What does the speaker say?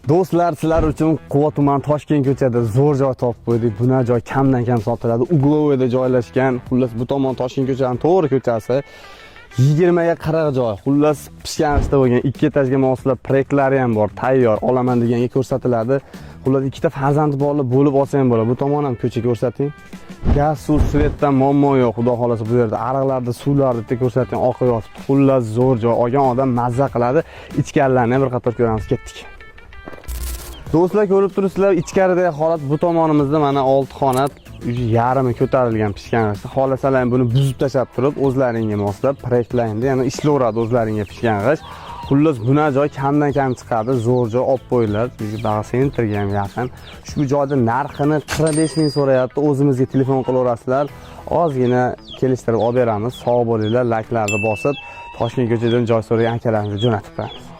Do'stlar, sizlar uchun Quva tuman, Toshkent ko'chada zo'r joy topib qo'ydik. Buna joy kamdan kam sotiladi. Угловой da joylashgan. Xullas, bu tomon Toshkent ko'chasining to'g'ri ko'chasi. 20 ga 40 joy. Xullas, pishgan g'ishtda bo'lgan ikki etajga moslab proyektlari ham bor, tayyor. Olaman deganga ko'rsatiladi. Xullas, ikkita farzandi borlar bo'lib olsa ham bo'ladi. Bu tomon ham ko'cha ko'rsating. Gaz, suv, свет dan muammo yo'q. Xudo xolasa, bu yerda ariqlarda suvlarni bitta ko'rsating, oqib yotibdi. Xullas, zo'r joy. Olgan odam mazza qiladi. Ichkarilarni ham bir qator ko'ramiz. Ketdik. Do'stlar, ko'rib turibsizlar, ichkaridagi holat. Bu tomonimizda mana 6 xona, yarmi ko'tarilgan pishgan g'isht. Xohlasalar buni buzib tashlab turib, o'zlaringga moslab proyektlaringda yana ishlayveradi o'zlaringga pishgan g'isht. Xullas, bunaqa joy kamdan kam chiqadi, zo'r joy olib qo'yinglar. Bag'a центр ga ham yaqin. Ushbu joyda narxini 45 ming so'rayapti. O'zimizga telefon qilaverasizlar. Ozgina kelishtirib olib beramiz. Sog' bo'linglar, layklarni bosib, Toshkent ko'chadan joy so'ragan akalarimizga jo'natib qo'yamiz.